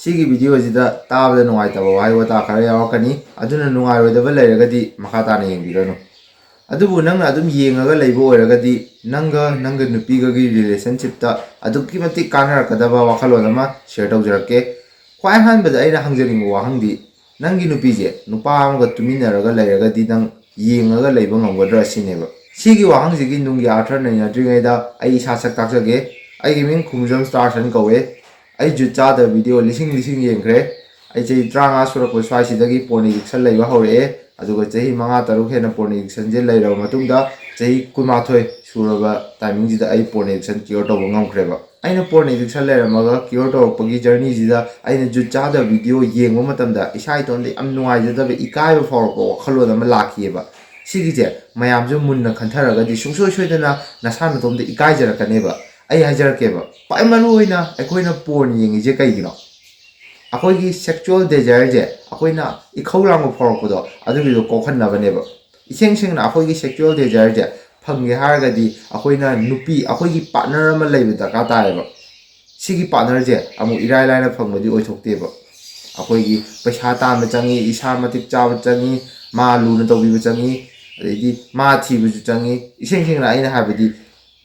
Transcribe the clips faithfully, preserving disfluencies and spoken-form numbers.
ꯁꯤꯒꯤ ꯚꯤꯗꯤꯑꯣꯁꯤꯗ ꯇꯥꯕꯗ ꯅꯨꯡꯉꯥꯏꯇꯕ ꯋꯥꯍꯩ ꯋꯥꯇꯥ ꯈꯔ ꯌꯥꯎꯔꯛꯀꯅꯤ, ꯑꯗꯨꯅ ꯅꯨꯡꯉꯥꯏꯔꯣꯏꯗꯕ ꯂꯩꯔꯒꯗꯤ ꯃꯈꯥ ꯇꯥꯅ ꯌꯦꯡꯕꯤꯔꯅꯨ꯫ ꯑꯗꯨꯕꯨ ꯅꯪꯅ ꯑꯗꯨꯝ ꯌꯦꯡꯉꯒ ꯂꯩꯕ ꯑꯣꯏꯔꯒꯗꯤ, ꯅꯪꯒ ꯅꯪꯒꯤ ꯅꯨꯄꯤꯒꯒꯤ ꯔꯤꯂꯦꯁꯟꯁꯤꯞꯇ ꯑꯗꯨꯛꯀꯤ ꯃꯇꯤꯛ ꯀꯥꯟꯅꯔꯛꯀꯗꯕ ꯋꯥꯈꯜꯂꯣꯟ ꯑꯃ ꯁꯤꯌꯔ ꯇꯧꯖꯔꯛꯀꯦ꯫ ꯈ꯭ꯋꯥꯏ ꯑꯍꯥꯟꯕꯗ ꯑꯩꯅ ꯍꯪꯖꯅꯤꯡꯕ ꯋꯥꯍꯪꯗꯤ, ꯅꯪꯒꯤ ꯅꯨꯄꯤꯁꯦ ꯅꯨꯄꯥ ꯑꯃꯒ ꯇꯨꯃꯤꯟꯅꯔꯒ ꯂꯩꯔꯒꯗꯤ ꯅꯪ ꯌꯦꯡꯉꯒ ꯂꯩꯕ ꯉꯝꯒꯗ꯭ꯔꯥ ꯁꯤꯅꯦꯕ꯫ ꯁꯤꯒꯤ ꯋꯥꯍꯪꯁꯤꯒꯤ ꯅꯨꯡꯒꯤ ꯑꯥꯔꯊ ꯅꯩꯅꯗ꯭ꯔꯤꯉꯩꯗ ꯑꯩ ꯏꯁꯥ ꯁꯛ ꯇꯥꯛꯆꯒꯦ꯫ ꯑꯩꯒꯤ ꯃꯤꯡ ꯈꯨꯝꯖꯝ ꯁ꯭ꯇꯥꯔꯁꯟ ꯀꯧꯋꯦ꯫ ꯑꯩ ꯖꯨꯠ ꯆꯥꯗꯕ ꯚꯤꯗꯤꯑꯣ ꯂꯤꯁꯤꯡ ꯂꯤꯁꯤꯡ ꯌꯦꯡꯈ꯭ꯔꯦ꯫ ꯑꯩ ꯆꯍꯤ ꯇꯔꯥꯃꯉꯥ ꯁꯨꯔꯛꯄ ꯁ꯭ꯋꯥꯏꯁꯤꯗꯒꯤ ꯄꯣꯔꯟ ꯑꯦꯗꯤꯛꯁꯟ ꯂꯩꯕ ꯍꯧꯔꯛꯑꯦ꯫ ꯑꯗꯨꯒ ꯆꯍꯤ ꯃꯉꯥ ꯇꯔꯨꯛ ꯍꯦꯟꯅ ꯄꯣꯔꯟ ꯑꯦꯗꯤꯛꯁꯟꯁꯦ ꯂꯩꯔꯕ ꯃꯇꯨꯡꯗ, ꯆꯍꯤ ꯀꯨꯟꯃꯥꯊꯣꯏ ꯁꯨꯔꯕ ꯇꯥꯏꯃꯤꯡꯁꯤꯗ ꯑꯩ ꯄꯣꯔꯟ ꯑꯦꯗꯤꯛꯁꯟ ꯀ꯭ꯌꯣꯔ ꯇꯧꯕ ꯉꯝꯈ꯭ꯔꯦꯕ꯫ ꯑꯩꯅ ꯄꯣꯔꯟ ꯑꯦꯗꯤꯛꯁꯟ ꯂꯩꯔꯝꯃꯒ ꯀ꯭ꯌꯣꯔ ꯇꯧꯔꯛꯄꯒꯤ ꯖꯔꯅꯤꯁꯤꯗ ꯑꯩꯅ ꯖꯨꯠ ꯆꯥꯗꯕ ꯚꯤꯗꯤꯑꯣ ꯌꯦꯡꯕ ꯃꯇꯝꯗ ꯏꯁꯥ ꯏꯇꯣꯝꯇ ꯌꯥꯝ ꯅꯨꯡꯉꯥꯏꯖꯗꯕ, ꯏꯀꯥꯏꯕ ꯐꯥꯎꯔꯛꯄ ꯋꯥꯈꯜꯂꯣꯟ ꯑꯃ ꯂꯥꯛꯈꯤꯑꯕ꯫ ꯁꯤꯒꯤꯁꯦ ꯃꯌꯥꯝꯁꯨ ꯃꯨꯟꯅ ꯈꯟꯊꯔꯒꯗꯤ ꯁꯨꯡꯁꯣꯏ ꯁꯣꯏꯗꯅ ꯅꯁꯥ ꯅꯇꯣꯝꯇ ꯏꯀꯥꯏꯖꯔꯛꯀꯅꯦꯕ꯫ ꯑꯩ ꯍꯥꯏꯖꯔꯛꯀꯦꯕ, ꯈ꯭ꯋꯥꯏ ꯃꯔꯨ ꯑꯣꯏꯅ ꯑꯩꯈꯣꯏꯅ ꯄꯣꯔꯟ ꯌꯦꯡꯉꯤꯁꯦ ꯀꯩꯒꯤꯅꯣ? ꯑꯩꯈꯣꯏꯒꯤ ꯁꯦꯛꯆꯨꯋꯦꯜ ꯗꯦꯖꯥꯌꯔꯁꯦ, ꯑꯩꯈꯣꯏꯅ ꯏꯈꯧ ꯂꯥꯡꯕ ꯐꯥꯎꯔꯛꯄꯗꯣ, ꯑꯗꯨꯒꯤꯗꯣ ꯀꯣꯛꯍꯟꯅꯕꯅꯦꯕ꯫ ꯏꯁꯦꯡ ꯁꯦꯡꯅ ꯑꯩꯈꯣꯏꯒꯤ ꯁꯦꯛꯆꯨꯋꯦꯜ ꯗꯦꯖꯥꯌꯔꯁꯦ ꯐꯪꯒꯦ ꯍꯥꯏꯔꯒꯗꯤ ꯑꯩꯈꯣꯏꯅ ꯅꯨꯄꯤ, ꯑꯩꯈꯣꯏꯒꯤ ꯄꯥꯔꯠꯅꯔ ꯑꯃ ꯂꯩꯕ ꯗꯔꯀꯥꯔ ꯇꯥꯏꯌꯦꯕ꯫ ꯁꯤꯒꯤ ꯄꯥꯔꯠꯅꯔꯁꯦ ꯑꯃꯨꯛ ꯏꯔꯥꯏ ꯂꯥꯏꯅ ꯐꯪꯕꯗꯤ ꯑꯣꯏꯊꯣꯛꯇꯦꯕ꯫ ꯑꯩꯈꯣꯏꯒꯤ ꯄꯩꯁꯥ ꯇꯥꯟꯕ ꯆꯪꯉꯤ, ꯏꯁꯥ ꯃꯇꯤꯛ ꯆꯥꯕ ꯆꯪꯉꯤ, ꯃꯥ ꯂꯨꯅ ꯇꯧꯕꯤꯕ ꯆꯪꯉꯤ, ꯑꯗꯩꯗꯤ ꯃꯥ ꯊꯤꯕꯁꯨ ꯆꯪꯉꯤ꯫ ꯏꯁꯦꯡ ꯁꯦꯡꯅ ꯑꯩꯅ ꯍꯥꯏꯕꯗꯤ,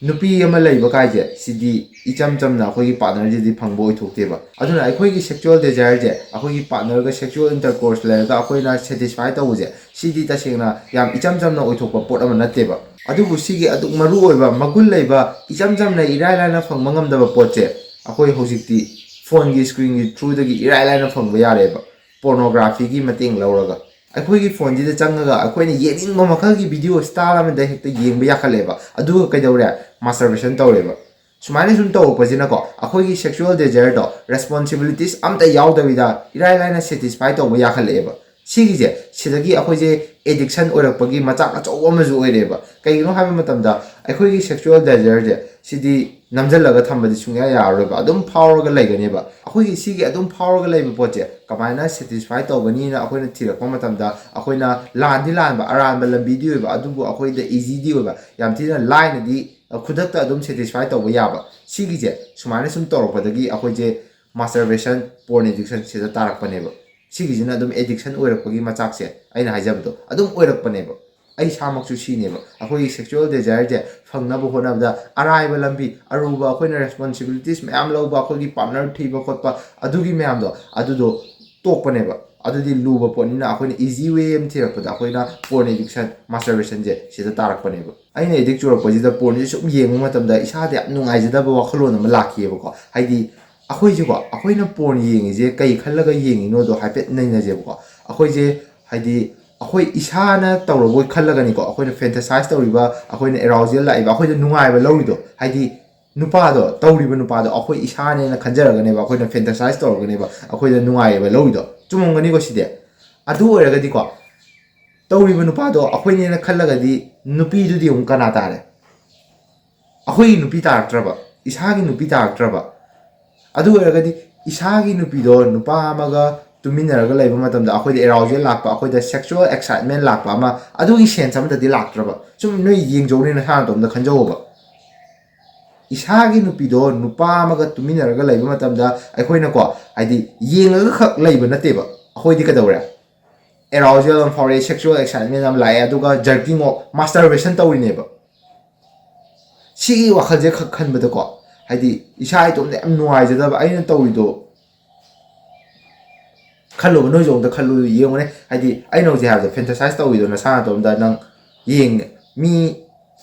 ꯅꯨꯄꯤ ꯑꯃ ꯂꯩꯕ ꯀꯥꯏꯁꯦ ꯁꯤꯗꯤ ꯏꯆꯝ ꯆꯝꯅ ꯑꯩꯈꯣꯏꯒꯤ ꯄꯥꯔꯠꯅꯔꯁꯤꯗꯤ ꯐꯪꯕ ꯑꯣꯏꯊꯣꯛꯇꯦꯕ꯫ ꯑꯗꯨꯅ ꯑꯩꯈꯣꯏꯒꯤ ꯁꯦꯛꯆꯨꯋꯦꯜ ꯗꯦꯖꯥꯌꯔꯁꯦ, ꯑꯩꯈꯣꯏꯒꯤ ꯄꯥꯔꯠꯅꯔꯒ ꯁꯦꯛꯆꯨꯋꯦꯜ ꯏꯟꯇꯔꯀꯣꯔꯁ ꯂꯩꯔꯒ ꯑꯩꯈꯣꯏꯅ ꯁꯦꯇꯤꯁꯐꯥꯏ ꯇꯧꯕꯁꯦ, ꯁꯤꯗꯤ ꯇꯁꯦꯡꯅ ꯌꯥꯝ ꯏꯆꯝ ꯆꯝꯅ ꯑꯣꯏꯊꯣꯛꯄ ꯄꯣꯠ ꯑꯃ ꯅꯠꯇꯦꯕ꯫ ꯑꯗꯨꯕꯨ ꯁꯤꯒꯤ ꯑꯗꯨꯛ ꯃꯔꯨ ꯑꯣꯏꯕ, ꯃꯒꯨꯟ ꯂꯩꯕ, ꯏꯆꯝ ꯆꯝꯅ ꯏꯔꯥꯏ ꯂꯥꯏꯅ ꯐꯪꯕ ꯉꯝꯗꯕ ꯄꯣꯠꯁꯦ ꯑꯩꯈꯣꯏ ꯍꯧꯖꯤꯛꯇꯤ ꯐꯣꯟꯒꯤ ꯁ꯭ꯀ꯭ꯔꯤꯟꯒꯤ ꯊ꯭ꯔꯨꯗꯒꯤ ꯏꯔꯥꯏ ꯂꯥꯏꯅ ꯐꯪꯕ ꯌꯥꯔꯦꯕ, ꯄꯣꯔꯅꯣꯒ꯭ꯔꯥꯐꯤꯒꯤ ꯃꯇꯦꯡ ꯂꯧꯔꯒ꯫ ꯑꯩꯈꯣꯏꯒꯤ ꯐꯣꯟꯁꯤꯗ ꯆꯪꯉꯒ ꯑꯩꯈꯣꯏꯅ ꯌꯦꯡꯅꯤꯡꯕ ꯃꯈꯜꯒꯤ ꯚꯤꯗꯤꯑꯣ ꯁ꯭ꯇꯥꯏꯜ ꯑꯃꯗ ꯍꯦꯛꯇ ꯌꯦꯡꯕ ꯌꯥꯈꯠꯂꯦꯕ꯫ ꯑꯗꯨꯒ ꯀꯩꯗꯧꯔꯦ? ꯃꯥꯁꯇꯔꯕꯦꯁꯟ ꯇꯧꯔꯦꯕ꯫ ꯁꯨꯃꯥꯏꯅ ꯁꯨꯝ ꯇꯧꯔꯛꯄꯁꯤꯅꯀꯣ, ꯑꯩꯈꯣꯏꯒꯤ ꯁꯦꯛꯆꯨꯋꯦꯜ ꯗꯦꯖꯥꯌꯔꯗꯣ, ꯔꯦꯁꯄꯣꯟꯁꯤꯕꯤꯂꯤꯇꯤꯁ ꯑꯝꯇ ꯌꯥꯎꯗꯕꯤꯗ ꯏꯔꯥꯏ ꯂꯥꯏꯅ ꯁꯦꯇꯤꯁꯐꯥꯏ ꯇꯧꯕ ꯌꯥꯈꯠꯂꯛꯑꯦꯕ꯫ ꯁꯤꯒꯤꯁꯦ, ꯁꯤꯗꯒꯤ ꯑꯩꯈꯣꯏꯁꯦ ꯑꯦꯗꯤꯛꯁꯟ ꯑꯣꯏꯔꯛꯄꯒꯤ ꯃꯆꯥꯛ ꯑꯆꯧꯕ ꯑꯃꯁꯨ ꯑꯣꯏꯔꯦꯕ꯫ ꯀꯩꯒꯤꯅꯣ ꯍꯥꯏꯕ ꯃꯇꯝꯗ, ꯑꯩꯈꯣꯏꯒꯤ ꯁꯦꯛꯆꯨꯋꯦꯜ ꯗꯦꯖꯥꯌꯔꯁꯦ ꯁꯤꯗꯤ ꯅꯝꯁꯤꯜꯂꯒ ꯊꯝꯕꯗꯤ ꯁꯨꯡꯌꯥ ꯌꯥꯔꯔꯣꯏꯕ, ꯑꯗꯨꯝ ꯐꯥꯎꯔꯒ ꯂꯩꯒꯅꯦꯕ꯫ ꯑꯩꯈꯣꯏꯒꯤ ꯁꯤꯒꯤ ꯑꯗꯨꯝ ꯐꯥꯎꯔꯒ ꯂꯩꯕ ꯄꯣꯠꯁꯦ ꯀꯃꯥꯏꯅ ꯁꯦꯇꯤꯁꯐꯥꯏ ꯇꯧꯒꯅꯤꯅ ꯑꯩꯈꯣꯏꯅ ꯊꯤꯔꯛꯄ ꯃꯇꯝꯗ, ꯑꯩꯈꯣꯏꯅ ꯂꯥꯟꯗꯤ ꯂꯥꯟꯕ, ꯑꯔꯥꯟꯕ ꯂꯝꯕꯤꯗꯤ ꯑꯣꯏꯕ, ꯑꯗꯨꯕꯨ ꯑꯩꯈꯣꯏꯗ ꯏꯖꯤꯗꯤ ꯑꯣꯏꯕ, ꯌꯥꯝ ꯊꯤꯅ ꯂꯥꯏꯅꯗꯤ, ꯈꯨꯗꯛꯇ ꯑꯗꯨꯝ ꯁꯦꯇꯤꯁꯐꯥꯏ ꯇꯧꯕ ꯌꯥꯕ꯫ ꯁꯤꯒꯤꯁꯦ ꯁꯨꯃꯥꯏꯅ ꯁꯨꯝ ꯇꯧꯔꯛꯄꯗꯒꯤ ꯑꯩꯈꯣꯏꯁꯦ masturbation, porn addiction ꯁꯤꯗ ꯇꯥꯔꯛꯄꯅꯦꯕ꯫ ꯁꯤꯒꯤꯁꯤꯅ ꯑꯗꯨꯝ addiction ꯑꯣꯏꯔꯛꯄꯒꯤ ꯃꯆꯥꯛꯁꯦ ꯑꯩꯅ ꯍꯥꯏꯖꯕꯗꯣ ꯑꯗꯨꯝ ꯑꯣꯏꯔꯛꯄꯅꯦꯕ꯫ ꯑꯩ ꯏꯁꯥꯃꯛꯁꯨ ꯁꯤꯅꯦꯕ꯫ ꯑꯩꯈꯣꯏꯒꯤ sexual desireꯁꯦ ꯐꯪꯅꯕ ꯍꯣꯠꯅꯕꯗ ꯑꯔꯥꯏꯕ ꯂꯝꯕꯤ, ꯑꯔꯨꯕ ꯑꯩꯈꯣꯏꯅ responsibilities ꯃꯌꯥꯝ ꯂꯧꯕ, ꯑꯩꯈꯣꯏꯒꯤ partner ꯊꯤꯕ ꯈꯣꯠꯄ, ꯑꯗꯨꯒꯤ ꯃꯌꯥꯝꯗꯣ ꯑꯗꯨꯗꯣ ꯇꯣꯛꯄꯅꯦꯕ꯫ ꯑꯗꯨꯗꯤ ꯂꯨꯕ ꯄꯣꯠꯅꯤꯅ ꯑꯩꯈꯣꯏꯅ easy way ꯑꯃ ꯊꯤꯔꯛꯄꯗ ꯑꯩꯈꯣꯏꯅ porn addiction, masturbationꯁꯦ ꯁꯤꯗ ꯇꯥꯔꯛꯄꯅꯦꯕ꯫ ꯑꯩꯅ addict ꯆꯨꯔꯛꯄꯁꯤꯗ pornꯁꯦ ꯁꯨꯝ ꯌꯦꯡꯕ ꯃꯇꯝꯗ ꯏꯁꯥꯗ ꯌꯥꯝ ꯅꯨꯡꯉꯥꯏꯖꯗꯕ ꯋꯥꯈꯜꯂꯣꯟ ꯑꯃ ꯂꯥꯛꯈꯤꯑꯕꯀꯣ꯫ ꯍꯥꯏꯗꯤ ꯑꯩꯈꯣꯏꯁꯦꯀꯣ, ꯑꯩꯈꯣꯏꯅ porn ꯌꯦꯡꯉꯤꯁꯦ ꯀꯩ ꯈꯜꯂꯒ ꯌꯦꯡꯉꯤꯅꯣꯗꯣ ꯍꯥꯏꯐꯦꯠ ꯅꯩꯅꯁꯦꯕꯀꯣ꯫ ꯑꯩꯈꯣꯏꯁꯦ ꯍꯥꯏꯗꯤ ꯑꯩꯈꯣꯏ ꯏꯁꯥꯅ ꯇꯧꯔꯕꯣꯏ ꯈꯜꯂꯒꯅꯤꯀꯣ, ꯑꯩꯈꯣꯏꯅ fantasize ꯇꯧꯔꯤꯕ, ꯑꯩꯈꯣꯏꯅ arousal ꯂꯥꯛꯏꯕ, ꯑꯩꯈꯣꯏꯗ ꯅꯨꯡꯉꯥꯏꯕ ꯂꯧꯔꯤꯗꯣ, ꯍꯥꯏꯗꯤ ꯅꯨꯄꯥꯗꯣ, ꯇꯧꯔꯤꯕ ꯅꯨꯄꯥꯗꯣ ꯑꯩꯈꯣꯏ ꯏꯁꯥꯅꯦꯅ ꯈꯟꯖꯔꯒꯅꯦꯕ, ꯑꯩꯈꯣꯏꯅ fantasize ꯇꯧꯔꯒꯅꯦꯕ ꯑꯩꯈꯣꯏꯗ ꯅꯨꯡꯉꯥꯏꯕ ꯂꯧꯔꯤꯗꯣ꯫ ꯆꯨꯝꯃꯝꯒꯅꯤꯀꯣ ꯁꯤꯗꯤ? ꯑꯗꯨ ꯑꯣꯏꯔꯒꯗꯤꯀꯣ, ꯇꯧꯔꯤꯕ ꯅꯨꯄꯥꯗꯣ ꯑꯩꯈꯣꯏꯅꯦꯅ ꯈꯜꯂꯒꯗꯤ ꯅꯨꯄꯤꯗꯨꯗꯤ ꯑꯃꯨꯛ ꯀꯅꯥ ꯇꯥꯔꯦ? ꯑꯩꯈꯣꯏꯒꯤ ꯅꯨꯄꯤ ꯇꯥꯔꯛꯇ꯭ꯔꯕ? ꯏꯁꯥꯒꯤ ꯅꯨꯄꯤ ꯇꯥꯔꯛꯇ꯭ꯔꯕ? ꯑꯗꯨ ꯑꯣꯏꯔꯒꯗꯤ ꯏꯁꯥꯒꯤ ꯅꯨꯄꯤꯗꯣ ꯅꯨꯄꯥ ꯑꯃꯒ ꯇꯨꯃꯤꯟꯅꯔꯒ ꯂꯩꯕ ꯃꯇꯝꯗ ꯑꯩꯈꯣꯏꯗ arousal ꯂꯥꯛꯄ, ꯑꯩꯈꯣꯏꯗ sexual excitement ꯂꯥꯛꯄ ꯑꯃ, ꯑꯗꯨꯒꯤ sense ꯑꯃꯗꯗꯤ ꯂꯥꯛꯇ꯭ꯔꯕ? ꯁꯨꯝ ꯅꯣꯏ ꯌꯦꯡꯖꯧꯅꯦ, ꯅꯁꯥ ꯅꯇꯣꯝꯇ ꯈꯟꯖꯧꯕ꯫ ꯏꯁꯥꯒꯤ ꯅꯨꯄꯤꯗꯣ ꯅꯨꯄꯥ ꯑꯃꯒ ꯇꯨꯃꯤꯟꯅꯔꯒ ꯂꯩꯕ ꯃꯇꯝꯗ ꯑꯩꯈꯣꯏꯅꯀꯣ, ꯍꯥꯏꯗꯤ ꯌꯦꯡꯉꯒ ꯈꯛ ꯂꯩꯕ ꯅꯠꯇꯦꯕ, ꯑꯩꯈꯣꯏꯗꯤ ꯀꯩꯗꯧꯔꯦ? Arousal ꯑꯃ ꯐꯥꯎꯔꯛꯑꯦ, sexual excitement ꯑꯃ ꯂꯥꯛꯑꯦ, ꯑꯗꯨꯒ jerking off, masturbation ꯇꯧꯔꯤꯅꯦꯕ꯫ ꯁꯤꯒꯤ ꯋꯥꯈꯜꯁꯦ ꯈꯛ ꯈꯟꯕꯗꯀꯣ, ꯍꯥꯏꯗꯤ ꯏꯁꯥ ꯏꯇꯣꯝꯇ ꯌꯥꯝ ꯅꯨꯡꯉꯥꯏꯖꯗꯕ, ꯑꯩꯅ ꯇꯧꯔꯤꯗꯣ ꯈꯜꯂꯣꯕ, ꯅꯣꯏꯁꯨ ꯑꯝꯇ ꯈꯜꯂꯨ ꯌꯦꯡꯉꯨꯅꯦ꯫ ꯍꯥꯏꯗꯤ ꯑꯩꯅ ꯍꯧꯖꯤꯛ ꯍꯥꯏꯕꯗꯣ, fantasize ꯇꯧꯔꯤꯗꯣ ꯅꯁꯥ ꯅꯇꯣꯝꯇ ꯅꯪ ꯌꯦꯡꯉꯦ꯫ ꯃꯤ,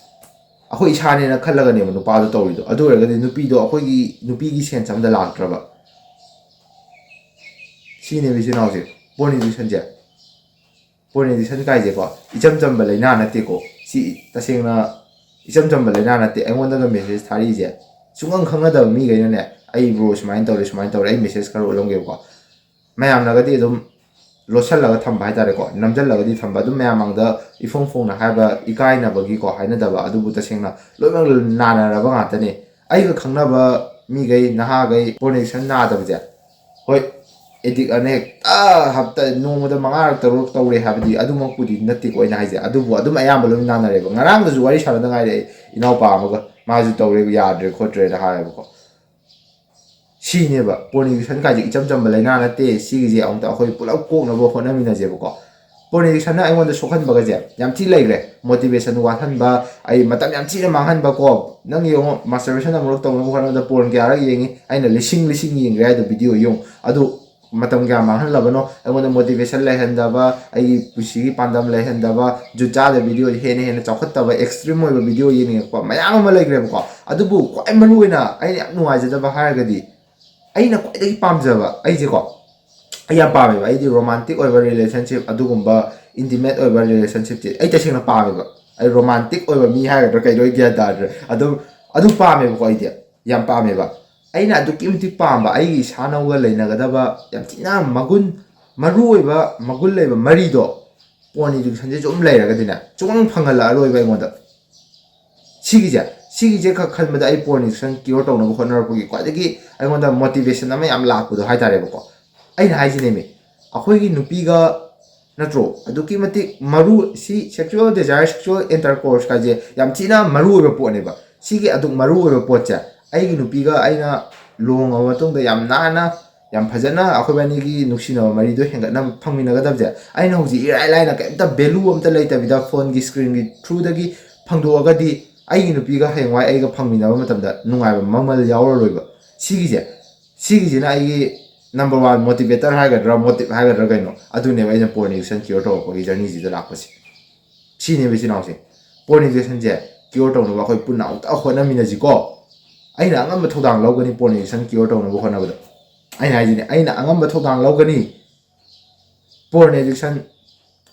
ꯑꯩꯈꯣꯏ ꯏꯁꯥꯅꯦꯅ ꯈꯜꯂꯒꯅꯦꯕ ꯅꯨꯄꯥꯗꯣ ꯇꯧꯔꯤꯗꯣ꯫ ꯑꯗꯨ ꯑꯣꯏꯔꯒꯗꯤ ꯅꯨꯄꯤꯗꯣ, ꯑꯩꯈꯣꯏꯒꯤ ꯅꯨꯄꯤꯒꯤ sense ꯑꯃꯗ ꯂꯥꯛꯇ꯭ꯔꯕ? ꯁꯤꯅꯦꯕ ꯏꯆꯤꯟ ꯏꯅꯥꯎꯁꯦ, porn addictionꯁꯦ꯫ Porn addiction ꯀꯥꯏꯁꯦꯀꯣ, ꯏꯆꯝ ꯆꯝꯕ ꯂꯥꯏꯅꯥ ꯅꯠꯇꯦꯀꯣ꯫ ꯁꯤ ꯇꯁꯦꯡꯅ ꯏꯆꯝ ꯆꯝꯕ ꯂꯥꯏꯅꯥ ꯅꯠꯇꯦ꯫ ꯑꯩꯉꯣꯟꯗꯒ message ꯊꯥꯔꯛꯏꯁꯦ, ꯁꯨꯡꯈꯪ ꯈꯪꯅꯗꯕ ꯃꯤꯈꯩꯅꯅꯦ, "ꯑꯩ bro ꯁꯨꯃꯥꯏꯅ ꯇꯧꯔꯦ, ꯁꯨꯃꯥꯏꯅ ꯇꯧꯔꯦ", ꯑꯩ message ꯈꯔ ꯎꯠꯂꯝꯒꯦꯕꯀꯣ꯫ ꯃꯌꯥꯝꯅꯒꯗꯤ ꯑꯗꯨꯝ ꯂꯣꯠꯁꯜꯂꯒ ꯊꯝꯕ ꯍꯥꯏꯇꯥꯔꯦꯀꯣ, ꯅꯝꯁꯤꯜꯂꯒꯗꯤ ꯊꯝꯕ, ꯑꯗꯨꯝ ꯃꯌꯥꯝ ꯃꯥꯡꯗ ꯏꯐꯣꯡ ꯐꯣꯡꯅ ꯍꯥꯏꯕ, ꯏꯀꯥꯏꯅꯕꯒꯤꯀꯣ ꯍꯥꯏꯅꯗꯕ, ꯑꯗꯨꯕꯨ ꯇꯁꯦꯡꯅ ꯂꯣꯏꯅꯃꯛ ꯅꯥꯅꯔꯕ ꯉꯥꯛꯇꯅꯦ꯫ ꯑꯩꯒ ꯈꯪꯅꯕ ꯃꯤꯈꯩ, ꯅꯍꯥꯈꯩ porn addiction ꯅꯥꯗꯕꯁꯦ, ꯍꯣꯏ, addict ꯑꯅ ꯍꯦꯛꯇ ꯍꯞꯇꯥ, ꯅꯣꯡꯃꯗ ꯃꯉꯥꯔꯛ ꯇꯔꯨꯛ ꯇꯧꯔꯦ ꯍꯥꯏꯕꯗꯤ ꯑꯗꯨꯃꯛꯄꯨꯗꯤ ꯅꯠꯇꯦꯀꯣ ꯑꯩꯅ ꯍꯥꯏꯁꯦ꯫ ꯑꯗꯨꯕꯨ ꯑꯗꯨꯝ ꯑꯌꯥꯝꯕ ꯂꯣꯏ ꯅꯥꯅꯔꯦꯕ꯫ ꯉꯔꯥꯡꯗꯁꯨ ꯋꯥꯔꯤ ꯁꯥꯟꯅꯗ ꯉꯥꯏꯔꯦ ꯑꯩ ꯏꯅꯥꯎꯄꯥ ꯑꯃꯒ, ꯃꯥꯁꯨ ꯇꯧꯔꯦ, ꯌꯥꯗ꯭ꯔꯦ ꯈꯣꯠꯇ꯭ꯔꯦꯅ ꯍꯥꯏꯌꯦꯕꯀꯣ꯫ ꯁꯤꯅꯦꯕ꯫ Porn addiction ꯀꯥꯏꯁꯦ ꯏꯆꯝ ꯆꯝꯕ ꯂꯥꯏꯅꯥ ꯅꯠꯇꯦ꯫ ꯁꯤꯒꯤꯁꯦ ꯑꯃꯨꯛꯇ ꯑꯩꯈꯣꯏ ꯄꯨꯂꯞ ꯀꯣꯛꯅꯕ ꯍꯣꯠꯅꯃꯤꯟꯅꯁꯦꯕꯀꯣ꯫ Porn addiction ꯅ ꯑꯩꯉꯣꯟꯗ ꯁꯣꯛꯍꯟꯕꯒꯁꯦ ꯌꯥꯝ ꯊꯤ ꯂꯩꯈ꯭ꯔꯦ꯫ Motivation ꯋꯥꯠꯍꯟꯕ, ꯑꯩ ꯃꯇꯝ ꯌꯥꯝ ꯊꯤꯅ ꯃꯥꯡꯍꯟꯕ ꯀꯣ꯫ ꯅꯪ ꯌꯦꯡꯉꯣ, masturbation ꯑꯃꯨꯔꯛ ꯇꯧꯅꯕ ꯍꯣꯠꯅꯕꯗ porn ꯀꯌꯥꯔꯛ ꯌꯦꯡꯉꯤ? ꯑꯩꯅ ꯂꯤꯁꯤꯡ ꯂꯤꯁꯤꯡ ꯌꯦꯡꯈ꯭ꯔꯦ ꯍꯥꯏꯗꯣ, video ꯌꯦꯡꯉꯨ꯫ ꯑꯗꯨ ꯃꯇꯝ ꯀꯌꯥ ꯃꯥꯡꯍꯜꯂꯕꯅꯣ? ꯑꯩꯉꯣꯟꯗ motivation ꯂꯩꯍꯟꯗꯕ, ꯑꯩꯒꯤ ꯄꯨꯟꯁꯤꯒꯤ ꯄꯥꯟꯗꯝ ꯂꯩꯍꯟꯗꯕ, ꯖꯨꯠ ꯆꯥꯗꯕ video, ꯍꯦꯟꯅ ꯍꯦꯟꯅ ꯆꯥꯎꯈꯠꯇꯕ, extreme ꯑꯣꯏꯕ video ꯌꯦꯡꯅꯤꯡꯉꯛꯄ ꯃꯌꯥꯝ ꯑꯃ ꯂꯩꯈ꯭ꯔꯦꯕꯀꯣ꯫ ꯑꯗꯨꯕꯨ ꯈ꯭ꯋꯥꯏ ꯃꯔꯨꯑꯣꯏꯅ ꯑꯩꯅ ꯌꯥꯝ ꯅꯨꯡꯉꯥꯏꯖꯗꯕ ꯍꯥꯏꯔꯒꯗꯤ, ꯑꯩꯅ ꯈ꯭ꯋꯥꯏꯗꯒꯤ ꯄꯥꯝꯖꯕ, ꯑꯩꯁꯦꯀꯣ, ꯑꯩ ꯌꯥꯝ ꯄꯥꯝꯃꯦꯕ꯫ ꯑꯩꯗꯤ romantic ꯑꯣꯏꯕ relationship, ꯑꯗꯨꯒꯨꯝꯕ intimate ꯑꯣꯏꯕ relationship ꯁꯦ ꯑꯩ ꯇꯁꯦꯡꯅ ꯄꯥꯝꯃꯦꯕ꯫ ꯑꯩ romantic ꯑꯣꯏꯕ ꯃꯤ ꯍꯥꯏꯒꯗ꯭ꯔꯥ ꯀꯩꯅꯣ, ꯑꯩ ꯒ꯭ꯌꯥꯟ ꯇꯥꯗ꯭ꯔꯦ꯫ ꯑꯗꯨꯝ, ꯑꯗꯨꯝ ꯄꯥꯝꯃꯦꯕꯀꯣ, ꯑꯩꯗꯤ ꯌꯥꯝ ꯄꯥꯝꯃꯦꯕ꯫ ꯑꯩꯅ ꯑꯗꯨꯛꯀꯤ ꯃꯇꯤꯛ ꯄꯥꯝꯕ, ꯑꯩꯒꯤ ꯏꯁꯥꯅꯧꯒ ꯂꯩꯅꯒꯗꯕ ꯌꯥꯝ ꯊꯤꯅ ꯃꯒꯨꯟ, ꯃꯔꯨ ꯑꯣꯏꯕ ꯃꯒꯨꯟ ꯂꯩꯕ ꯃꯔꯤꯗꯣ, porn addiction ꯁꯦ ꯁꯨꯝ ꯂꯩꯔꯒꯗꯤꯅꯦ, ꯁꯨꯡꯐꯪ ꯐꯪꯍꯜꯂꯛꯑꯔꯣꯏꯕ ꯑꯩꯉꯣꯟꯗ꯫ ꯁꯤꯒꯤꯁꯦ, ꯁꯤꯒꯤꯁꯦ ꯈꯛ ꯈꯟꯕꯗ ꯑꯩ porn addiction cure ꯇꯧꯅꯕ ꯍꯣꯠꯅꯔꯛꯄꯒꯤ ꯈ꯭ꯋꯥꯏꯗꯒꯤ ꯑꯩꯉꯣꯟꯗ motivation ꯑꯃ ꯌꯥꯝ ꯂꯥꯛꯄꯗꯣ ꯍꯥꯏꯇꯥꯔꯦꯕꯀꯣ꯫ ꯑꯩꯅ ꯍꯥꯏꯁꯤꯅꯦꯃꯤ, ꯑꯩꯈꯣꯏꯒꯤ ꯅꯨꯄꯤꯒ, ꯅꯠꯇ꯭ꯔꯣ, ꯑꯗꯨꯛꯀꯤ ꯃꯇꯤꯛ ꯃꯔꯨ, ꯁꯤ sexual desire, sexual intercourse ꯀꯥꯏꯁꯦ ꯌꯥꯝ ꯊꯤꯅ ꯃꯔꯨ ꯑꯣꯏꯕ ꯄꯣꯠꯅꯦꯕ꯫ ꯁꯤꯒꯤ ꯑꯗꯨꯛ ꯃꯔꯨ ꯑꯣꯏꯕ ꯄꯣꯠꯁꯦ ꯑꯩꯒꯤ ꯅꯨꯄꯤꯒ ꯑꯩꯅ ꯂꯨꯍꯣꯡꯉꯕ ꯃꯇꯨꯡꯗ ꯌꯥꯝ ꯅꯥꯟꯅ, ꯌꯥꯝ ꯐꯖꯅ ꯑꯩꯈꯣꯏꯕꯥꯅꯤꯒꯤ ꯅꯨꯡꯁꯤꯅꯕ ꯃꯔꯤꯗꯣ ꯍꯦꯟꯒꯠꯅꯕ ꯐꯪꯃꯤꯟꯅꯒꯗꯕꯁꯦ ꯑꯩꯅ ꯍꯧꯖꯤꯛ ꯏꯔꯥꯏ ꯂꯥꯏꯅ ꯀꯩꯝꯇ value ꯑꯝꯇ ꯂꯩꯇꯕꯤꯗ phone ꯒꯤ screen ꯒꯤ through ꯗꯒꯤ ꯐꯪꯗꯣꯛꯑꯒꯗꯤ, ꯑꯩꯒꯤ ꯅꯨꯄꯤꯒ ꯍꯌꯦꯡꯋꯥꯏ ꯑꯩꯒ ꯐꯪꯃꯤꯟꯅꯕ ꯃꯇꯝꯗ ꯅꯨꯡꯉꯥꯏꯕ ꯃꯃꯜ ꯌꯥꯎꯔꯔꯣꯏꯕ꯫ ꯁꯤꯒꯤꯁꯦ, ꯁꯤꯒꯤꯁꯤꯅ ꯑꯩꯒꯤ number one motivator ꯍꯥꯏꯒꯗ꯭ꯔꯥ, motive ꯍꯥꯏꯒꯗ꯭ꯔꯥ ꯀꯩꯅꯣ, ꯑꯗꯨꯅꯦꯕ ꯑꯩꯅ porn addiction cure ꯇꯧꯔꯛꯄꯒꯤ journey ꯁꯤꯗ ꯂꯥꯛꯄꯁꯦ꯫ ꯁꯤꯅꯦꯕ, ꯏꯆꯤꯟ ꯏꯅꯥꯎꯁꯦ, porn addiction ꯁꯦ cure ꯇꯧꯅꯕ ꯑꯩꯈꯣꯏ ꯄꯨꯟꯅ ꯑꯃꯨꯛꯇ ꯍꯣꯠꯅꯃꯤꯟꯅꯁꯤꯀꯣ꯫ ꯑꯩꯅ ꯑꯉꯝꯕ ꯊꯧꯗꯥꯡ ꯂꯧꯒꯅꯤ porn addiction cure ꯇꯧꯅꯕ ꯍꯣꯠꯅꯕꯗ꯫ ꯑꯩꯅ ꯍꯥꯏꯁꯤꯅꯦ, ꯑꯩꯅ ꯑꯉꯝꯕ ꯊꯧꯗꯥꯡ ꯂꯧꯒꯅꯤ꯫ Porn addiction,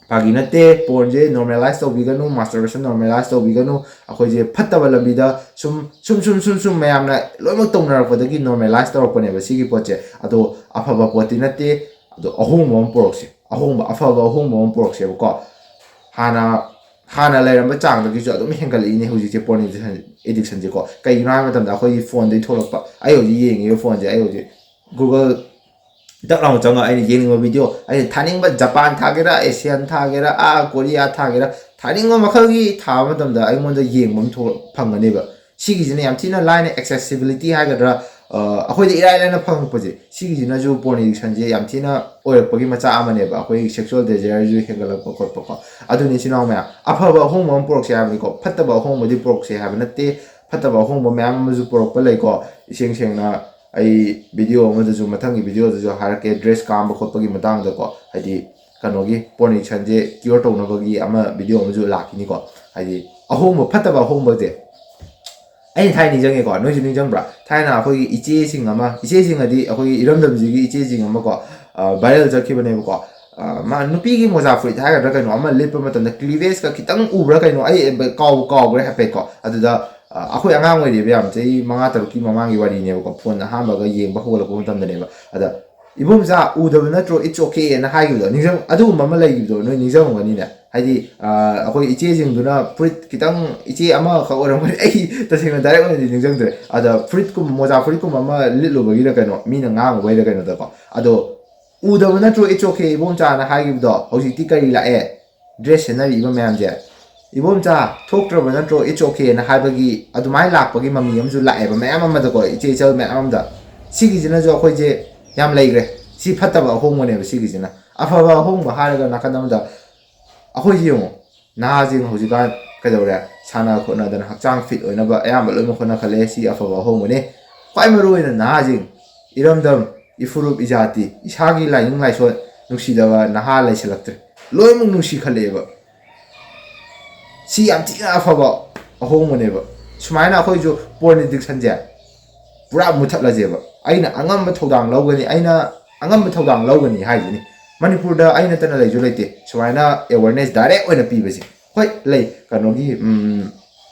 ꯐꯥꯒꯤ ꯅꯠꯇꯦ, porn ꯁꯦ normalize ꯇꯧꯕꯤꯒꯅꯨ, masturbation normalize ꯇꯧꯕꯤꯒꯅꯨ꯫ ꯑꯩꯈꯣꯏꯁꯦ ꯐꯠꯇꯕ ꯂꯝꯕꯤꯗ ꯁꯨꯝ, ꯁꯨꯝ, ꯁꯨꯝ, ꯁꯨꯝ, ꯁꯨꯝ ꯃꯌꯥꯝꯅ ꯂꯣꯏꯅꯃꯛ ꯇꯧꯅꯔꯛꯄꯗꯒꯤ normalize ꯇꯧꯔꯛꯄꯅꯦꯕ ꯁꯤꯒꯤ ꯄꯣꯠꯁꯦ꯫ ꯑꯗꯣ ꯑꯐꯕ ꯄꯣꯠꯇꯤ ꯅꯠꯇꯦ꯫ ꯑꯗꯣ ꯑꯍꯣꯡꯕ ꯑꯃ ꯄꯨꯔꯛꯁꯦ, ꯑꯍꯣꯡꯕ, ꯑꯐꯕ ꯑꯍꯣꯡꯕ ꯑꯃ ꯄꯨꯔꯛꯁꯦꯕꯀꯣ꯫ ꯍꯥꯟꯅ, ꯍꯥꯟꯅ ꯂꯩꯔꯝꯕ ꯆꯥꯡꯗꯒꯤꯁꯨ ꯑꯗꯨꯝ ꯍꯦꯟꯒꯠꯂꯛꯏꯅꯦ ꯍꯧꯖꯤꯛꯁꯦ porn addiction, addiction ꯁꯦꯀꯣ꯫ ꯀꯩꯒꯤꯅꯣ ꯍꯥꯏꯕ ꯃꯇꯝꯗ ꯑꯩꯈꯣꯏꯒꯤ phone ꯗꯒꯤ ꯊꯣꯛꯂꯛꯄ, ꯑꯩ ꯍꯧꯖꯤꯛ ꯌꯦꯡꯉꯤꯕ phone ꯁꯦ, ꯑꯩ ꯍꯧꯖꯤꯛ Google ꯗꯛ ꯂꯥꯎꯅ ꯆꯪꯉꯒ ꯑꯩꯅ ꯌꯦꯡꯅꯤꯡꯕ video, ꯑꯩꯅ ꯊꯥꯅꯤꯡꯕ Japan ꯊꯥꯒꯦꯔꯥ, Asian ꯊꯥꯒꯦꯔꯥ, ꯑꯥ Korea ꯊꯥꯒꯦꯔꯥ, ꯊꯥꯅꯤꯡꯕ ꯃꯈꯜꯒꯤ ꯊꯥꯕ ꯃꯇꯝꯗ ꯑꯩꯉꯣꯟꯗ ꯌꯦꯡꯕ ꯑꯃ ꯊꯣꯛ-, ꯐꯪꯒꯅꯦꯕ꯫ ꯁꯤꯒꯤꯁꯤꯅ ꯌꯥꯝ ꯊꯤꯅ ꯂꯥꯏꯅ accessibility ꯍꯥꯏꯒꯗ꯭ꯔꯥ, ꯑꯩꯈꯣꯏꯗ ꯏꯔꯥꯏ ꯂꯥꯏꯅ ꯐꯪꯉꯛꯄꯁꯦ, ꯁꯤꯒꯤꯁꯤꯅꯁꯨ ꯄꯣꯔꯟ ꯑꯦꯗꯤꯛꯁꯟꯁꯦ ꯌꯥꯝ ꯊꯤꯅ ꯑꯣꯏꯔꯛꯄꯒꯤ ꯃꯆꯥꯛ ꯑꯃꯅꯦꯕ꯫ ꯑꯩꯈꯣꯏꯒꯤ ꯁꯦꯛꯁꯨꯋꯦꯜ ꯗꯦꯖꯌꯔꯁꯨ ꯍꯦꯟꯒꯠꯂꯛꯄ ꯈꯣꯠꯄꯀꯣ꯫ ꯑꯗꯨꯅꯤ, ꯏꯆꯤꯟ ꯏꯅꯥꯎ ꯃꯌꯥꯝ, ꯑꯐꯕ ꯑꯍꯣꯡꯕ ꯑꯃ ꯄꯨꯔꯛꯁꯦ ꯍꯥꯏꯕꯅꯤꯀꯣ꯫ ꯐꯠꯇꯕ ꯑꯍꯣꯡꯕꯗꯤ ꯄꯨꯔꯛꯁꯦ ꯍꯥꯏꯕ ꯅꯠꯇꯦ꯫ ꯐꯠꯇꯕ ꯑꯍꯣꯡꯕ ꯃꯌꯥꯝ ꯑꯃꯁꯨ ꯄꯨꯔꯛꯄ ꯂꯩꯀꯣ꯫ ꯏꯁꯦꯡ ꯁꯦꯡꯅ ꯑꯩ ꯚꯤꯗꯤꯑꯣ ꯑꯃꯗꯁꯨ, ꯃꯊꯪꯒꯤ ꯚꯤꯗꯤꯑꯣꯗꯁꯨ ꯍꯥꯏꯔꯛꯀꯦ, ꯗ꯭ꯔꯦꯁ ꯀꯥꯝꯕ ꯈꯣꯠꯄꯒꯤ ꯃꯇꯥꯡꯗꯀꯣ꯫ ꯍꯥꯏꯗꯤ ꯀꯩꯅꯣꯒꯤ ꯄꯣꯔꯟ ꯑꯦꯗꯤꯛꯁꯟꯁꯦ ꯀ꯭ꯌꯣꯔ ꯇꯧꯅꯕꯒꯤ ꯑꯃ ꯚꯤꯗꯤꯑꯣ ꯑꯃꯁꯨ ꯂꯥꯛꯈꯤꯅꯤꯀꯣ꯫ ꯍꯥꯏꯗꯤ ꯑꯍꯣꯡꯕ, ꯐꯠꯇꯕ ꯑꯍꯣꯡꯕꯁꯦ ꯑꯩꯅ ꯊꯥꯏꯅ ꯅꯤꯡꯁꯤꯡꯉꯦꯀꯣ꯫ ꯅꯣꯏꯁꯨ ꯅꯤꯡꯁꯤꯡꯕ꯭ꯔꯥ? ꯊꯥꯏꯅ ꯑꯩꯈꯣꯏꯒꯤ ꯏꯆꯦꯁꯤꯡ ꯑꯃ, ꯏꯆꯦꯁꯤꯡ ꯑꯗꯤ ꯑꯩꯈꯣꯏꯒꯤ ꯏꯔꯝꯗꯝꯁꯤꯒꯤ ꯏꯆꯦꯁꯤꯡ ꯑꯃꯀꯣ, ꯚꯥꯏꯔꯦꯜ ꯆꯠꯈꯤꯕꯅꯦꯕꯀꯣ꯫ ꯃꯥ ꯅꯨꯄꯤꯒꯤ ꯃꯣꯖꯥ ꯐꯨꯔꯤꯠ ꯍꯥꯏꯒꯗ꯭ꯔꯥ ꯀꯩꯅꯣ ꯑꯃ ꯂꯤꯠꯄ ꯃꯇꯝꯗ ꯀ꯭ꯂꯤꯚꯦꯖꯀ ꯈꯤꯇꯪ ꯎꯕ꯭ꯔꯥ ꯀꯩꯅꯣ, ꯑꯩ ꯀꯥꯎꯕꯨ ꯀꯥꯎꯈ꯭ꯔꯦ ꯍꯥꯏꯐꯦꯠꯀꯣ꯫ ꯑꯗꯨꯗ ꯑꯩꯈꯣꯏ ꯑꯉꯥꯡ ꯑꯣꯏꯔꯤꯕ, ꯌꯥꯝ ꯆꯍꯤ ꯃꯉꯥ ꯇꯔꯨꯛꯀꯤ ꯃꯃꯥꯡꯒꯤ ꯋꯥꯔꯤꯅꯦꯕꯀꯣ, ꯐꯣꯟ ꯑꯍꯥꯟꯕꯒ ꯌꯦꯡꯕ ꯍꯧꯒꯠꯂꯛꯄ ꯃꯇꯝꯗꯅꯦꯕ꯫ ꯑꯗ "ꯏꯕꯣꯝꯆꯥ, ꯎꯗꯕ ꯅꯠꯇ꯭ꯔꯣ, it's okay" ꯍꯥꯏꯅ ꯍꯥꯏꯈꯤꯕꯗꯣ, ꯅꯤꯡꯁꯤꯡ ꯑꯗꯨꯒꯨꯝꯕ ꯑꯃ ꯂꯩꯈꯤꯕꯗꯣ ꯅꯣꯏ ꯅꯤꯡꯁꯤꯡꯉꯝꯒꯅꯤꯅꯦ꯫ ꯍꯥꯏꯗꯤ ꯑꯩꯈꯣꯏ ꯏꯆꯦꯁꯤꯡꯗꯨꯅ ꯐꯨꯔꯤꯠ ꯈꯤꯇꯪ, ꯏꯆꯦ ꯑꯃꯈꯛ ꯑꯣꯏꯔꯝꯒꯅꯤ, ꯑꯩ ꯇꯁꯦꯡꯅ ꯗꯥꯏꯔꯦꯛ ꯑꯣꯏꯅꯗꯤ ꯅꯤꯡꯁꯤꯡꯗ꯭ꯔꯦ꯫ ꯑꯗ ꯐꯨꯔꯤꯠꯀꯨꯝꯕ, ꯃꯣꯖꯥ ꯐꯨꯔꯤꯠꯀꯨꯝꯕ ꯑꯃ ꯂꯤꯠꯂꯨꯕꯒꯤꯔ ꯀꯩꯅꯣ, ꯃꯤꯅ ꯉꯥꯡꯉꯨꯕꯩꯔ ꯀꯩꯅꯣꯗꯀꯣ꯫ ꯑꯗꯣ "ꯎꯗꯕ ꯅꯠꯇ꯭ꯔꯣ, it's okay ꯏꯕꯣꯝꯆꯥꯅ" ꯍꯥꯏꯈꯤꯕꯗꯣ? ꯍꯧꯖꯤꯛꯇꯤ ꯀꯔꯤ ꯂꯥꯛꯑꯦ? ꯗ꯭ꯔꯦꯁ ꯁꯦꯠꯅꯔꯤꯕ ꯃꯌꯥꯝꯁꯦ, "ꯏꯕꯣꯝꯆꯥ, ꯊꯣꯛꯇ꯭ꯔꯕ ꯅꯠꯇ꯭ꯔꯣ, it's okay" ꯍꯥꯏꯕꯒꯤ ꯑꯗꯨꯃꯥꯏꯅ ꯂꯥꯛꯄꯒꯤ ꯃꯃꯤ ꯑꯃꯁꯨ ꯂꯥꯛꯑꯦꯕ ꯃꯌꯥꯝ ꯑꯃꯗꯀꯣ, ꯏꯆꯦ ꯏꯆꯜ ꯃꯌꯥꯝ ꯑꯃꯗ꯫ ꯁꯤꯒꯤꯁꯤꯅꯁꯨ ꯑꯩꯈꯣꯏꯁꯦ ꯌꯥꯝ ꯂꯩꯈ꯭ꯔꯦ꯫ ꯁꯤ ꯐꯠꯇꯕ ꯑꯍꯣꯡꯕꯅꯦꯕ꯫ ꯁꯤꯒꯤꯁꯤꯅ ꯑꯐꯕ ꯑꯍꯣꯡꯕ ꯍꯥꯏꯔꯒ ꯅꯥꯀꯟ ꯑꯃꯗ ꯑꯩꯈꯣꯏꯁꯤ ꯌꯦꯡꯉꯣ, ꯅꯍꯥꯁꯤꯡ ꯍꯧꯖꯤꯛꯀꯥꯟ ꯀꯩꯗꯧꯔꯦ? ꯁꯥꯟꯅ ꯈꯣꯠꯅꯗꯅ ꯍꯛꯆꯥꯡ ꯐꯤꯠ ꯑꯣꯏꯅꯕ ꯑꯌꯥꯝꯕ ꯂꯣꯏꯅꯃꯛ ꯍꯣꯠꯅꯈꯠꯂꯛꯑꯦ꯫ ꯁꯤ ꯑꯐꯕ ꯑꯍꯣꯡꯕꯅꯤ꯫ ꯈ꯭ꯋꯥꯏ ꯃꯔꯨ ꯑꯣꯏꯅ ꯅꯍꯥꯁꯤꯡ, ꯏꯔꯝꯗꯝ, ꯏꯐꯨꯔꯨꯞ, ꯏꯖꯥꯇꯤ, ꯏꯁꯥꯒꯤ ꯂꯥꯏꯅꯤꯡ ꯂꯥꯏꯁꯣꯟ ꯅꯨꯡꯁꯤꯗꯕ ꯅꯍꯥ ꯂꯩꯁꯜꯂꯛꯇ꯭ꯔꯦ꯫ ꯂꯣꯏꯅꯃꯛ ꯅꯨꯡꯁꯤꯈꯠꯂꯛꯑꯦꯕ꯫ ꯁꯤ ꯌꯥꯝ ꯊꯤꯅ ꯑꯐꯕ ꯑꯍꯣꯡꯕꯅꯦꯕ꯫ ꯁꯨꯃꯥꯏꯅ ꯑꯩꯈꯣꯏꯁꯨ ꯄꯣꯔꯟ ꯑꯦꯗꯤꯛꯁꯟꯁꯦ ꯄꯨꯔꯥ ꯃꯨꯊꯠꯂꯁꯦꯕ꯫ ꯑꯩꯅ ꯑꯉꯝꯕ ꯊꯧꯗꯥꯡ ꯂꯧꯒꯅꯤ, ꯑꯩꯅ ꯑꯉꯝꯕ ꯊꯧꯗꯥꯡ ꯂꯧꯒꯅꯤ ꯍꯥꯏꯁꯤꯅꯤ꯫ ꯃꯅꯤꯄꯨꯔꯗ ꯑꯩ ꯅꯠꯇꯅ ꯂꯩꯁꯨ ꯂꯩꯇꯦ ꯁꯨꯃꯥꯏꯅ ꯑꯦꯋꯥꯔꯅꯦꯁ ꯗꯥꯏꯔꯦꯛ ꯑꯣꯏꯅ ꯄꯤꯕꯁꯦ꯫ ꯍꯣꯏ, ꯂꯩ, ꯀꯩꯅꯣꯒꯤ, ꯎꯝ,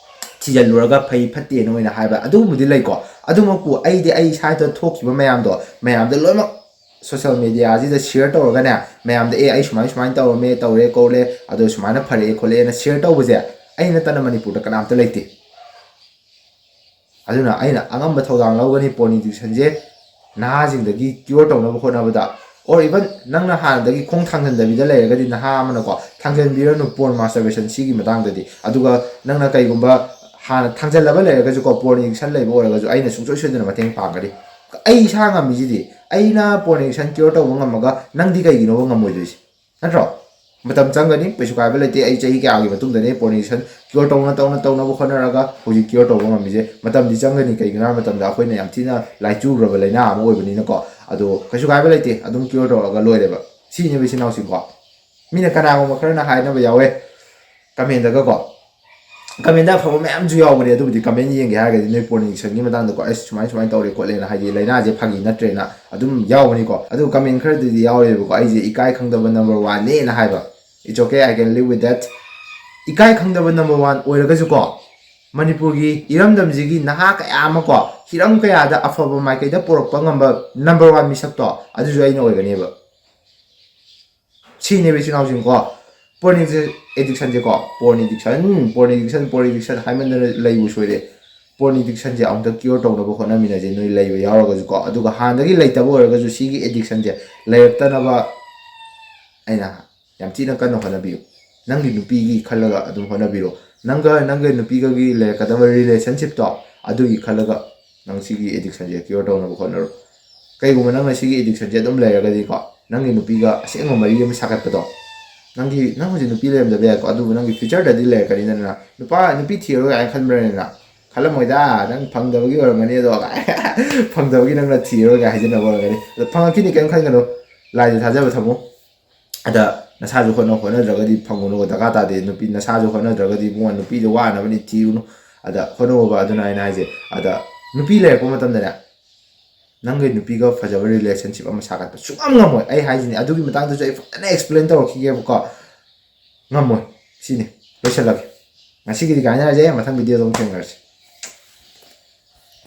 ꯊꯤꯖꯤꯜꯂꯨꯔꯒ ꯐꯩ ꯐꯠꯇꯦꯅ ꯑꯣꯏꯅ ꯍꯥꯏꯕ ꯑꯗꯨꯒꯨꯝꯕꯗꯤ ꯂꯩꯀꯣ꯫ ꯑꯗꯨꯃꯛꯄꯨ ꯑꯩꯗꯤ ꯑꯩ ꯏꯁꯥꯗ ꯊꯣꯛꯈꯤꯕ ꯃꯌꯥꯝꯗꯣ ꯃꯌꯥꯝꯗ ꯂꯣꯏꯅꯃꯛ ꯁꯣꯁꯦꯜ ꯃꯦꯗꯤꯌꯥꯁꯤꯗ ꯁꯤꯌꯔ ꯇꯧꯔꯒꯅꯦ, ꯃꯌꯥꯝꯗ "ꯑꯦ, ꯑꯩ ꯁꯨꯃꯥꯏꯅ ꯁꯨꯃꯥꯏꯅ ꯇꯧꯔꯝꯃꯦ, ꯇꯧꯔꯦ, ꯈꯣꯠꯂꯦ, ꯑꯗꯣ ꯁꯨꯃꯥꯏꯅ ꯐꯔꯛꯑꯦ, ꯈꯣꯠꯂꯦꯅ" ꯁꯤꯌꯔ ꯇꯧꯕꯁꯦ ꯑꯩ ꯅꯠꯇꯅ ꯃꯅꯤꯄꯨꯔꯗ ꯀꯅꯥꯝꯇ ꯂꯩꯇꯦ꯫ ꯑꯗꯨꯅ ꯑꯩꯅ ꯑꯉꯝꯕ ꯊꯧꯗꯥꯡ ꯂꯧꯒꯅꯤ ꯄꯣꯔꯟ ꯑꯦꯗꯤꯛꯁꯟꯁꯦ ꯅꯍꯥꯁꯤꯡꯗꯒꯤ ꯀ꯭ꯌꯣꯔ ꯇꯧꯅꯕ ꯍꯣꯠꯅꯕꯗ꯫ Or even ꯅꯪꯅ ꯍꯥꯟꯅꯗꯒꯤ ꯈꯣꯡ ꯊꯥꯡꯖꯟꯗꯕꯤꯗ ꯂꯩꯔꯒꯗꯤ, ꯅꯍꯥ ꯑꯃꯅꯀꯣ, ꯊꯥꯡꯖꯟꯕꯤꯔꯅꯨ ꯄꯣꯔꯟ ꯃꯥꯁꯇꯔꯕꯦꯁꯟ ꯁꯤꯒꯤ ꯃꯇꯥꯡꯗꯗꯤ꯫ ꯑꯗꯨꯒ ꯅꯪꯅ ꯀꯩꯒꯨꯝꯕ ꯍꯥꯟꯅ ꯊꯥꯡꯖꯜꯂꯕ ꯂꯩꯔꯒꯁꯨꯀꯣ, porn addiction ꯂꯩꯕ ꯑꯣꯏꯔꯒꯁꯨ ꯑꯩꯅ ꯁꯨꯡꯁꯣꯏ ꯁꯣꯏꯗꯅ ꯃꯇꯦꯡ ꯄꯥꯡꯒꯅꯤ꯫ ꯑꯩ ꯏꯁꯥ ꯉꯝꯃꯤꯁꯤꯗꯤ, ꯑꯩꯅ porn addiction cure ꯇꯧꯕ ꯉꯝꯃꯒ ꯅꯪꯗꯤ ꯀꯩꯒꯤꯅꯣꯕ ꯉꯝꯃꯣꯏꯗꯣꯏꯁꯦ? ꯅꯠꯇ꯭ꯔꯣ? ꯃꯇꯝ ꯆꯪꯒꯅꯤ, ꯀꯩꯁꯨ ꯀꯥꯏꯕ ꯂꯩꯇꯦ꯫ ꯑꯩ ꯆꯍꯤ ꯀꯌꯥꯒꯤ ꯃꯇꯨꯡꯗꯅꯦ porn addiction cure ꯇꯧꯅ ꯇꯧꯅ ꯇꯧꯅꯕ ꯍꯣꯠꯅꯔꯒ ꯍꯧꯖꯤꯛ cure ꯇꯧꯕ ꯉꯝꯃꯤꯁꯦ꯫ ꯃꯇꯝꯗꯤ ꯆꯪꯒꯅꯤ, ꯀꯩꯒꯤꯅꯣ ꯍꯥꯏꯕ ꯃꯇꯝꯗ ꯑꯩꯈꯣꯏꯅ ꯌꯥꯝ ꯊꯤꯅ ꯂꯥꯏꯆꯨꯈ꯭ꯔꯕ ꯂꯥꯏꯅꯥ ꯑꯃ ꯑꯣꯏꯕꯅꯤꯅꯀꯣ꯫ ꯑꯗꯣ ꯀꯩꯁꯨ ꯀꯥꯏꯕ ꯂꯩꯇꯦ, ꯑꯗꯨꯝ cure ꯇꯧꯔꯒ ꯂꯣꯏꯔꯦꯕ꯫ ꯁꯤꯅꯦꯕ ꯏꯆꯤꯟ ꯏꯅꯥꯎꯁꯤꯡꯀꯣ꯫ ꯃꯤꯅ ꯀꯅꯥꯒꯨꯝꯕ ꯈꯔꯅ ꯍꯥꯏꯅꯕ ꯌꯥꯎꯋꯦ ꯀꯃꯦꯟꯗꯒꯀꯣ, ꯀꯃꯦꯟꯗ ꯑꯐꯕ ꯃꯌꯥꯝꯁꯨ ꯌꯥꯎꯕꯅꯦ꯫ ꯑꯗꯨꯕꯨꯗꯤ ꯀꯃꯦꯟ ꯌꯦꯡꯒꯦ ꯍꯥꯏꯔꯒꯗꯤ ꯅꯣꯏ porn addiction ꯒꯤ ꯃꯇꯥꯡꯗꯀꯣ, ꯑꯁ ꯁꯨꯃꯥꯏ ꯁꯨꯃꯥꯏꯅ ꯇꯧꯔꯦ ꯈꯣꯠꯂꯦꯅ, ꯍꯥꯏꯗꯤ ꯂꯥꯏꯅꯥꯁꯦ ꯐꯥꯒꯤ ꯅꯠꯇ꯭ꯔꯦꯅ ꯑꯗꯨꯝ ꯌꯥꯎꯕꯅꯤꯀꯣ꯫ ꯑꯗꯨ ꯀꯃꯦꯟ ꯈꯔꯗꯗꯤ ꯌꯥꯎꯔꯦꯕꯀꯣ, "ꯑꯩꯁꯦ ꯏꯀꯥꯏ ꯈꯪꯗꯕ number one ꯅꯦꯅ" ꯍꯥꯏꯕ꯫ It's okay, I can live with that. ꯏꯀꯥꯏ ꯈꯪꯗꯕ number one ꯑꯣꯏꯔꯒꯁꯨꯀꯣ, ꯃꯅꯤꯄꯨꯔꯒꯤ ꯏꯔꯝꯗꯝꯁꯤꯒꯤ ꯅꯍꯥ ꯀꯌꯥ ꯑꯃꯀꯣ, ꯍꯤꯔꯝ ꯀꯌꯥꯗ ꯑꯐꯕ ꯃꯥꯏꯀꯩꯗ ꯄꯨꯔꯛꯄ ꯉꯝꯕ number one ꯃꯤꯁꯛꯇꯣ ꯑꯗꯨꯁꯨ ꯑꯩꯅ ꯑꯣꯏꯒꯅꯦꯕ꯫ ꯁꯤꯅꯦꯕ ꯏꯆꯤꯟ ꯏꯅꯥꯎꯁꯤꯡꯀꯣ꯫ Porn addiction ꯁꯦꯀꯣ, porn addiction, porn addiction, porn addiction ꯍꯥꯏꯃꯟꯗꯅ ꯂꯩꯕꯨ ꯁꯣꯏꯔꯦ꯫ Porn addiction ꯁꯦ ꯑꯃꯨꯛꯇ cure ꯇꯧꯅꯕ ꯍꯣꯠꯅꯃꯤꯟꯅꯁꯦ, ꯅꯣꯏ ꯂꯩꯕ ꯌꯥꯎꯔꯒꯁꯨꯀꯣ꯫ ꯑꯗꯨꯒ ꯍꯥꯟꯅꯗꯒꯤ ꯂꯩꯇꯕ ꯑꯣꯏꯔꯒꯁꯨ ꯁꯤꯒꯤ addiction ꯁꯦ ꯂꯩꯔꯛꯇꯅꯕ ꯑꯩꯅ ꯌꯥꯝ ꯊꯤꯅ ꯀꯟꯅ ꯍꯣꯠꯅꯕꯤꯌꯨ꯫ ꯅꯪꯒꯤ ꯅꯨꯄꯤꯒꯤ ꯈꯜꯂꯒ ꯑꯗꯨꯝ ꯍꯣꯠꯅꯕꯤꯔꯣ꯫ ꯅꯪꯒ ꯅꯪꯒꯤ ꯅꯨꯄꯤꯒꯒꯤ ꯂꯩꯔꯛꯀꯗꯕ relationship ꯇꯣ, ꯑꯗꯨꯒꯤ ꯈꯜꯂꯒ ꯅꯪ ꯁꯤꯒꯤ addiction ꯁꯦ cure ꯇꯧꯅꯕ ꯍꯣꯠꯅꯔꯣ꯫ ꯀꯩꯒꯨꯝꯕ ꯅꯪꯅ ꯁꯤꯒꯤ addiction ꯁꯦ ꯑꯗꯨꯝ ꯂꯩꯔꯒꯗꯤꯀꯣ, ꯅꯪꯒꯤ ꯅꯨꯄꯤꯒ ꯑꯁꯦꯡꯕ ꯃꯔꯤ ꯑꯃ ꯁꯥꯒꯠꯄꯗꯣ, ꯅꯪꯒꯤ, ꯅꯪ ꯍꯧꯖꯤꯛ ꯅꯨꯄꯤ ꯂꯩꯔꯝꯗꯕ ꯌꯥꯏꯀꯣ, ꯑꯗꯨꯕꯨ ꯅꯪꯒꯤ future ꯗꯗꯤ ꯂꯩꯔꯛꯀꯅꯤꯗꯅ꯫ ꯅꯨꯄꯥ, ꯅꯨꯄꯤ ꯊꯤꯔꯔꯣꯏ ꯀꯥꯏꯅ ꯈꯟꯕ꯭ꯔꯅꯤꯅ? ꯈꯜꯂꯝꯃꯣꯏꯗ, ꯅꯪ ꯐꯪꯗꯕꯒꯤ ꯑꯣꯏꯔꯝꯒꯅꯤ ꯑꯗꯣ꯫ ꯐꯪꯗꯕꯒꯤ ꯅꯪꯅ ꯊꯤꯔꯔꯣꯏ ꯀꯥꯏ ꯍꯥꯏꯖꯤꯟꯅꯕ ꯑꯣꯏꯔꯝꯒꯅꯤ꯫ ꯑꯗꯣ ꯐꯪꯉꯛꯈꯤꯅꯤ, ꯀꯩꯝ ꯈꯟꯒꯅꯨ, ꯂꯥꯏꯗ ꯊꯥꯖꯕ ꯊꯝꯃꯨ꯫ ꯑꯗ ꯅꯁꯥꯁꯨ ꯍꯣꯠꯅꯧ, ꯍꯣꯠꯅꯗ꯭ꯔꯒꯗꯤ ꯐꯪꯉꯨꯅꯨ, ꯗꯔꯀꯥꯔ ꯇꯥꯗꯦ꯫ ꯅꯨꯄꯤ, ꯅꯁꯥꯁꯨ ꯍꯣꯠꯅꯗ꯭ꯔꯒꯗꯤ ꯏꯕꯨꯡꯉꯣ, ꯅꯨꯄꯤꯗꯣ ꯋꯥꯅꯕꯅꯤ, ꯊꯤꯔꯨꯅꯨ꯫ ꯑꯗ ꯍꯣꯠꯅꯧꯕ, ꯑꯗꯨꯅ ꯑꯩꯅ ꯍꯥꯏꯁꯦ꯫ ꯑꯗ ꯅꯨꯄꯤ ꯂꯩꯔꯛꯄ ꯃꯇꯝꯗꯅꯦ, ꯅꯪꯒꯤ ꯅꯨꯄꯤꯒ ꯐꯖꯕ relationship ꯑꯃ ꯁꯥꯒꯠꯄ ꯁꯨꯡꯉꯝ ꯉꯝꯃꯣꯏ꯫ ꯑꯩ ꯍꯥꯏꯁꯤꯅꯤ, ꯑꯗꯨꯒꯤ ꯃꯇꯥꯡꯗꯁꯨ ꯑꯩ ꯐꯖꯅ explain ꯇꯧꯔꯛꯈꯤꯒꯦꯕꯀꯣ꯫ ꯉꯝꯃꯣꯏ꯫ ꯁꯤꯅꯤ, ꯂꯣꯏꯁꯤꯜꯂꯒꯦ꯫ ꯉꯁꯤꯒꯤꯗꯤ ꯀꯥꯏꯅꯔꯁꯦ, ꯃꯊꯪ video ꯗ ꯑꯃꯨꯛ ꯊꯦꯡꯅꯔꯁꯤ꯫